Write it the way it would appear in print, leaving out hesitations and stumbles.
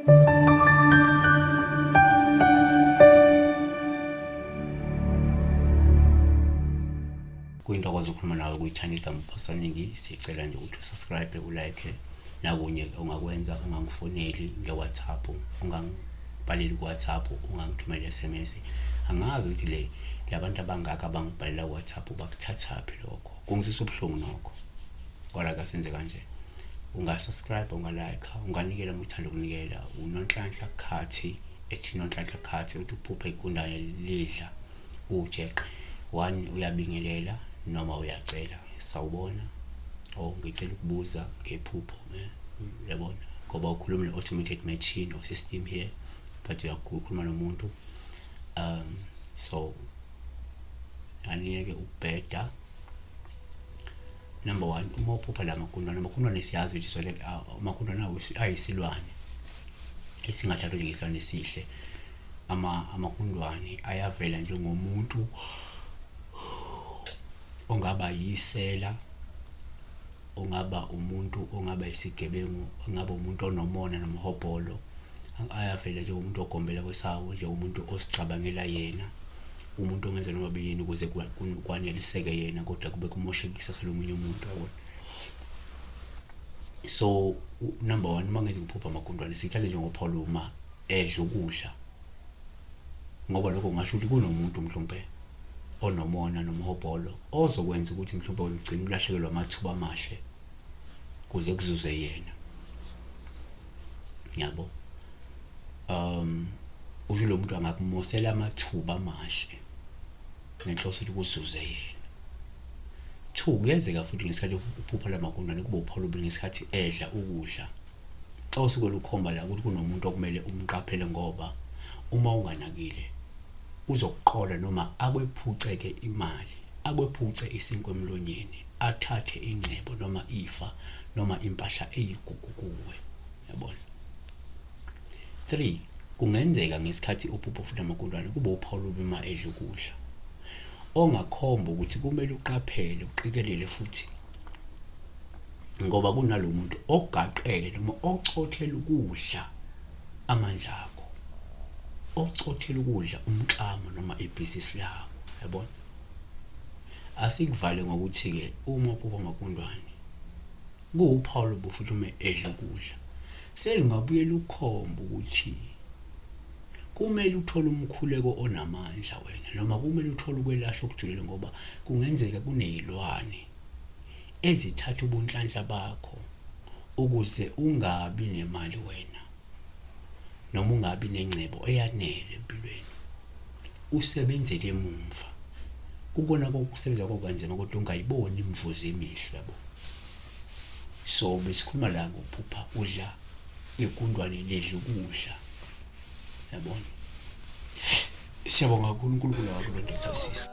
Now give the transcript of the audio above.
Kuyintokozo ukukhuluma nawe kwi-channel kaMphasaningi. Sicela nje ukuthi usubscribe, ulike, nakunye ongakwenza ungangifoneli nge-WhatsApp, ungangibhaleli ku-WhatsApp, ungangithumeli SMS. Angazi ukuthi le labantu abangaka abangibhalela ku-WhatsApp bakuthathaphi lokho. Kungizwisa ubuhlungu nokho. Kodwa ke asenze kanje. Ungasubscribe, ungalike, unganikela uma uthanda ukunikela. UNonhlanhla Khathi, ethi Nonhlanhla Khathi uthi uphuphe igundane lidla ujeqe. One, uyabingelela noma uyacela. Sawubona. Oh, ngicela ukubuza ngephupho, uyabona, ngoba ukhuluma ne-automated machine or system here, but uyakhuluma nomuntu. So aniyeke ukubheda. Number one, uma uphupha la magundwane, amagundwane siyazi ukuthi sole amagundwane ayisilwane esingathathwa njengesilwane esihle. Amagundwane ayavela njengomuntu ongaba yisela, ongaba umuntu ongaba isigebengu, ongaba umuntu onomona nomhobholo. Ayavela njengomuntu ogombela kwesawo, njengomuntu osicabangela yena, umuntu ongenza noma beyini ukuze kwaneliseke yena, kodwa kube kumosheka ikusasa lomunye umuntu, yabona. So number one, uma ngeze kuphupha amagundwane, sithale njengoPaul uma edla ukudla, ngoba lokho kungasho ukuthi kunomuntu mhlawumbe onomona nomhobholo ozokwenza ukuthi mhlawumbe ugcine ulahlekelwa amathuba amahle kuze kuzuze yena, yabo. Usho lo muntu angakumosela amathuba amahle ngenhloso ukuthi kuzuze yena. Two, kuyenzeka futhi ngesikhathi uphupha lamagundwane kube uPaul ngesikhathi edla ukudla osuke lukhomba la ukuthi kunomuntu okumele umqaphele, ngoba uma unganakile uzokuqola noma akwephuceke imali, akwephuce isinkwa emlonyeni, athathe ingcebo noma ifa noma impahla eyigugu kuwe, yabona. Three, kungenzeka ngesikhathi uphupha futhi amagundwane kube uPaul uma edla ukudla ongakhomba ukuthi kumele uqaphele, uqikelele futhi, ngoba kunalo muntu ogaqele noma ocothela ukudla amandla akho, ocothela ukudla umklamo noma ibhizinisi lakho, yabona. Asikuvale ngokuthi-ke uma uphupha amagundwane kuwuphawu lobu futhi uma edla ukudla, selingabuye lukhomba ukuthi kumele uthole umkhuleko onamandla wena, noma kumele uthole ukwelashwa okujulile, ngoba kungenzeka kuney'lwane ezithatha ubunhlanhla bakho ukuze ungabi nemali wena, noma ungabi nengcebo eyanele empilweni, usebenzele emumva. Kukona kokusebenza kwakho kanzima kodwa ungayiboni imivuzo emihle, yabo. So besikhuluma la ngokuphupha udla igundwane lidla ukudla, yabona. Siyabonga kakhulu, uNkulunkulu akulondisa sisi.